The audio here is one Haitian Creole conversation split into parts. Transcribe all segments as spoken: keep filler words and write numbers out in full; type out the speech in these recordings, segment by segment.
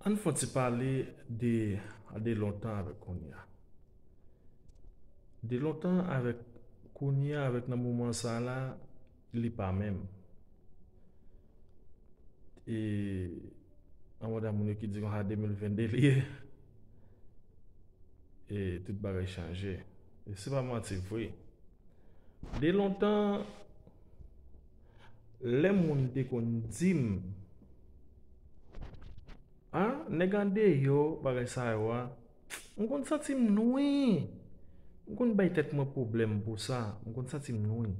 Ann fè yon ti pale de, de lontan avèk kounye a. De lontan avèk kounye a, avèk nan moman sa la, li pa menm. E anmòd a moun yo ki di konsa de mil vennde li ye, e tout bagay chanje. E se pa manti vre. De lontan, lè moun te konn di m, a, nèg andeyò, bagay sa yo a, m konn santi m nwi. M konn bay tèt mwen pwoblèm pou sa. M konn santi m nwi.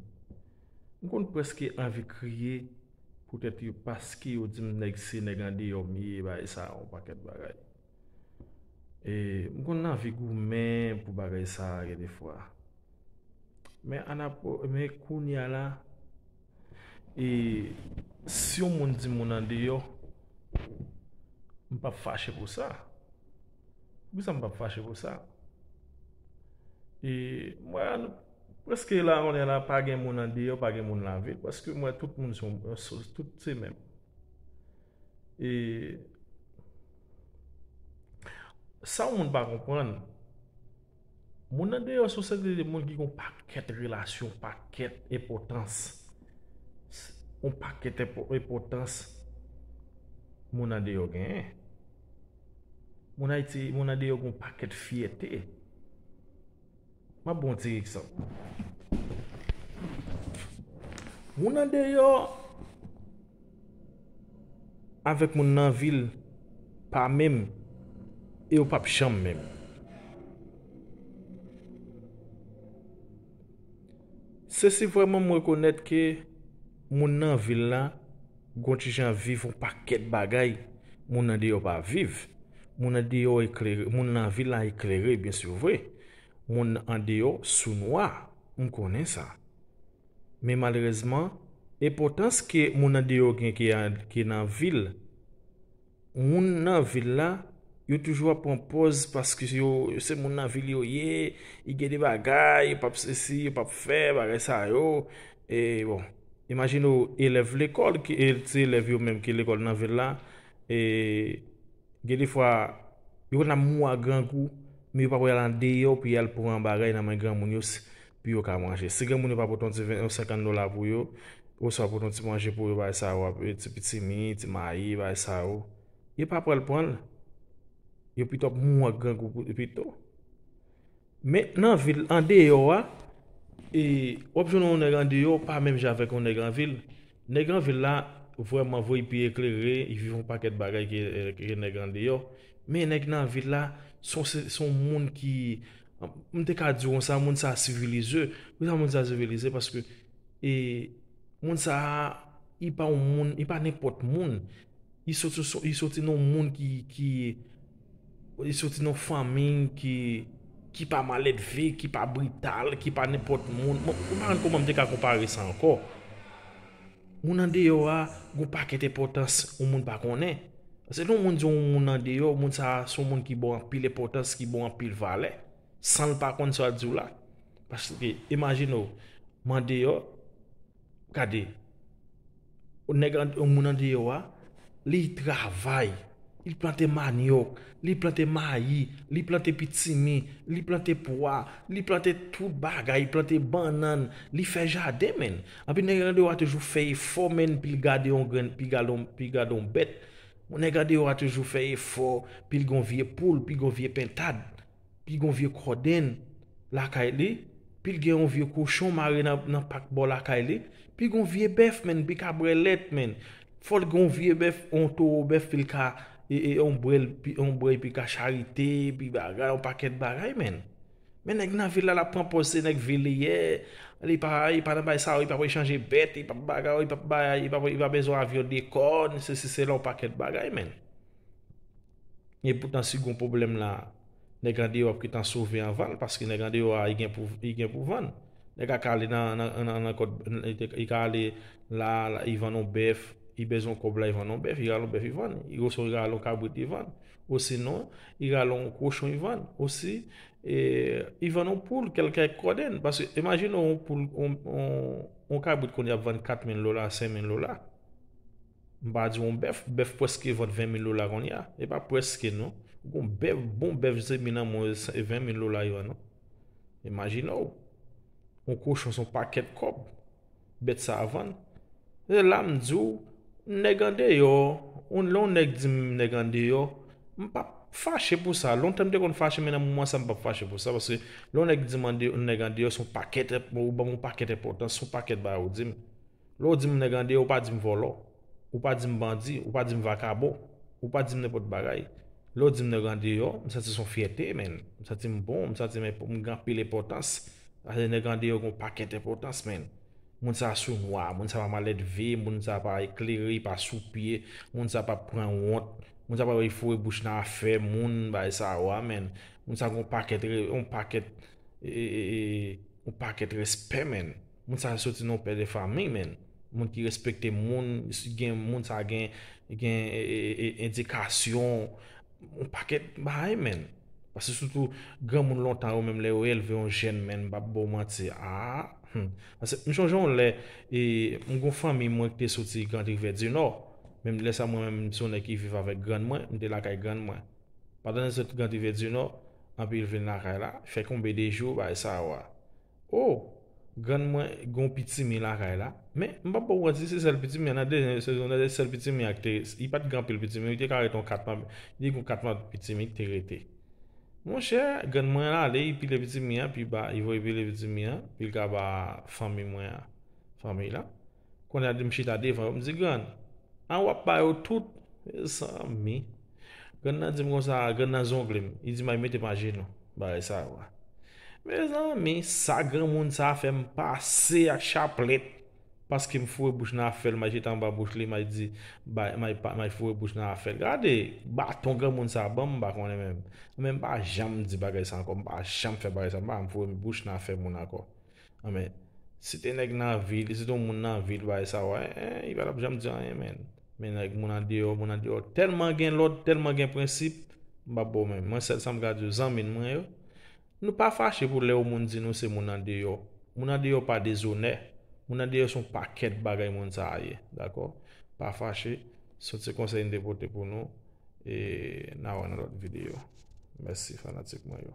M konn prèske anvi kriye poutèt yo, paske yo di m nèg se nèg andeyò m ye, bagay sa yo, yon pakèt bagay. E m konn anvi goumen pou bagay sa a gen de fwa. Men anapre, men kounye a la, e si yon moun di moun andeyò, m p ap fache pou sa. Poukisa m p ap fache pou sa? E mwen, prèske la, kounye a la, pa gen moun andeyò, pa gen moun lavil, paske mwen, tout moun se, tout se menm. E sa yon moun pa konprann, moun andeyò se yon seri de moun ki gen yon pakèt relasyon, pakèt enpòtans. Yon pakèt enpò-, enpòtans moun andeyò genyen. Moun Ayiti, moun andeyò gen yon pakèt fyète. M ap ba w yon ti egzanp. Moun andeyò avèk moun nan vil pa menm, e yo p ap janm menm. Se si vrèman m rekonèt ke moun nan vil la gon ti jan viv yon pakèt bagay moun andeyò pa viv. Moun andeyò eklere, moun nan vil la eklere, byen si vre. Moun andeyò sounwa, m konnen sa. Men malerezman, enpòtans ke moun andeyò gen ke, ke nan vil, moun nan vil la, yo toujou ap pran pòz paske yo, se moun nan vil yo ye, y gen de bagay, yo p ap sesi, yo p ap fè, bagay sa yo. E bon, imajine w elèv lekòl, ki, e, ti elèv yo menm ki lekòl nan vil la, e, gen de fwa, yo konn ap mouri ak grangou, men yo pa pou y al andeyò pou y al pran bagay nan men granmoun yo, s-, pou yo ka manje. Si granmoun yo pa pote yon ti ven, yon senkant dola pou yo, oswa pote yon ti manje pou yo, bagay sa yo, ap, ti pitimi, ti mayi, bagay sa yo, yo pa pral pran l. Yo pito ap mouri ak grangou pou, pito. Men nan vil, andeyò a, e, w ap jwenn yon nèg andeyò, pa menm jan avèk yon nèg an vil. Nèg an vil la, vrèman vre, li pi eklere, li viv yon pakèt bagay ke, ke nèg andeyò. Men nèg nan vil la, se yon, se, se yon moun ki, m te ka di w konsa, moun sa sivilize. Poukisa moun sa sivilize? Paske, e, moun sa, li pa yon moun, li pa nenpòt moun. Li soti, li soti nan yon moun ki, ki, li soti nan yon fanmi ki, ki pa maledve, ki pa brital, ki pa nenpòt moun. Bon, ou pa konn kòman m te ka konpare sa ankò. Moun andeyò a, gon pakèt enpòtans yon moun pa konnen. Paske lè yon moun di yon moun andeyò, moun sa a, se yon moun ki ba w anpil enpòtans, ki ba w anpil valè, san l pa konn sa w ap di w la. Paske, imajine w, m andeyò, gade, yon nèg an, yon moun andeyò a, li travay, li plante manyòk, li plante mayi, li plante pitimi, li plante pwa, li plante tout bagay, li plante bannann, li fè jaden, menn. Anpil nèg andeyò a toujou fè efò, menn, pou l gade yon grenn, pou l gade yon, pou l gade yon bèt. Yon nèg andeyò a toujou fè efò, pou l gen yon vye poul, pou l gen yon vye pentad, pou l gen yon vye kòdenn lakay li, pou l gen yon vye kochon mare nan, nan pak bò lakay li, pou l gen yon vye bèf, menn, pou l ka bwè lèt, menn. Fò l gen yon vye bèf, yon towo bèf, pou l ka, e, e, yon brèl, pi, yon brèy, pou l ka charite, pi bagay, yon pakèt bagay, menn. Men nèg nan vil la, l ap pran pòz se nèg vil li ye, li pa, li pa nan bay sa, li pa pral chanje bèt, li pa bagay, li pa bay, li pa, li pa bezwen avyon dekòn, sesi sela, yon pakèt bagay, menn. Epoutan, si gon pwoblèm la, nèg andeyò ap gentan sove anvan l, paske nèg andeyò a, li gen pou, li gen pou vann. Nèg la ka ale nan, nan, nan, nan kòt, li ka ale la, la, li vann yon bèf, li bezwen yon kòb la, li vann yon bèf, li rale yon bèf, li vann. Li, osnon li rale yon kabrit, li vann. Osinon, li rale yon kochon, li vann. Osi, e, li vann yon poul, kèlkèk kòdenn. Paske, imajine w yon poul, yon, yon, yon kabrit kounye a ap vann kat mil dola, senk mil dola. M pa di w yon bèf, bèf prèske vann ven mil dola kounye a. E pa prèske non. Ou gon bèf, bon bèf zemi nan mwen, e ven mil dola yo a non. Imajine w. Yon kochon se yon pakèt kòb. Bèt sa a vann. E la m di w, nèg andeyò, yon, lè yon nèg di m nèg andeyò, m p ap fache pou sa. Lontan m te konn fache, men nan moman sa m p ap fache pou sa, paske lè yon nèg di m ande-, nèg andeyò, se yon pakèt, ou ban m yon pakèt enpòtans, se yon pakèt bagay ou di m. Lè w di m nèg andeyò, ou pa di m vòlò. Ou pa di m bandi, ou pa di m vakabon, ou pa di m nenpòt bagay. Lè w di m nèg andeyò, m santi se yon fyète, menn. M santi m bon, m santi m, m gen anpil enpòtans. Paske nèg andeyò gen yon pakèt enpòtans, menn. Moun sa sou nwa, moun sa pa maledve, moun sa pa eklere, pa sou pye, moun sa pa pran wont, moun sa pa foure bouch nan afè moun, bagay sa yo a, menn. Moun sa gen yon pakèt re-, yon pakèt, e, e, e, e, yon pakèt respè, menn. Moun sa soti nan yon pè de fanmi, menn. Moun ki respekte moun, gen, moun sa gen, gen, e, e, e, endikasyon, yon pakèt bagay, menn. Paske sitou granmoun lontan yo menm lè yo elve yon jèn, menn, m p ap ba w manti. Ah, hmm. Paske m chonje yon lè, e, m gon fanmi mwen ki te soti Grand Rivière du Nord. Menm lè sa mwen menm m se yon nèg ki viv avèk grann mwen, m te lakay grann mwen. Pandan n sot Grand Rivière du Nord, anpil vin lakay la, fè konbe de jou, bagay sa yo a. O, grann mwen gon pitimi lakay la. Men, m p ap ba w manti, se sèl pitimi an, nan de sezon, nan de sèl pitimi an ki te, li pa t gen anpil pitimi, li te ka rete yon kat mwa, li gon kat mwa pitimi ki te rete. Monchè, grann mwen ale, li pile pitimi an, pi ba, li voye pile pitimi an, pi l ka ba fanmi mwen an, fanmi la. Kounye a m chita devan yo, m di, "Grann, an w ap ba yo tout?" Mezanmi. Grann nan di m konsa, grann nan zongle m. Li di m al mete m ajenou. Bagay sa yo a. Mezanmi, sa granmoun sa fè m pase ak chaplèt. Paske m foure bouch nan afè l, m al chita anba bouch li, m al di, bay, m al pa, m al foure bouch nan afè l. Gade, baton granmoun sa ban m, m pa konnen menm. Men m pa janm di bagay sa ankò, m pa janm fè bagay sa, m pa janm foure bouch nan afè moun ankò. Anben, si te nèg nan vil, si te yon moun nan vil, bagay sa yo a, en, en, li pa t ap janm di anyen, menn. Men nèg moun andeyò, moun andeyò tèlman gen lòd, tèlman gen prensip, m p ap ba w menm. Mwen, sèl sa m ka di w, zanmi n mwen yo, nou pa fache pou lè yon moun di nou se moun andeyò. Moun andeyò pa dezonè. Moun andeyò se yon pakèt bagay moun sa a ye, dakò? Pa fache, se yon ti konsèy m te pote pou nou, e n a wè nan lòt videyo. Mèsi, fanatik mwen yo.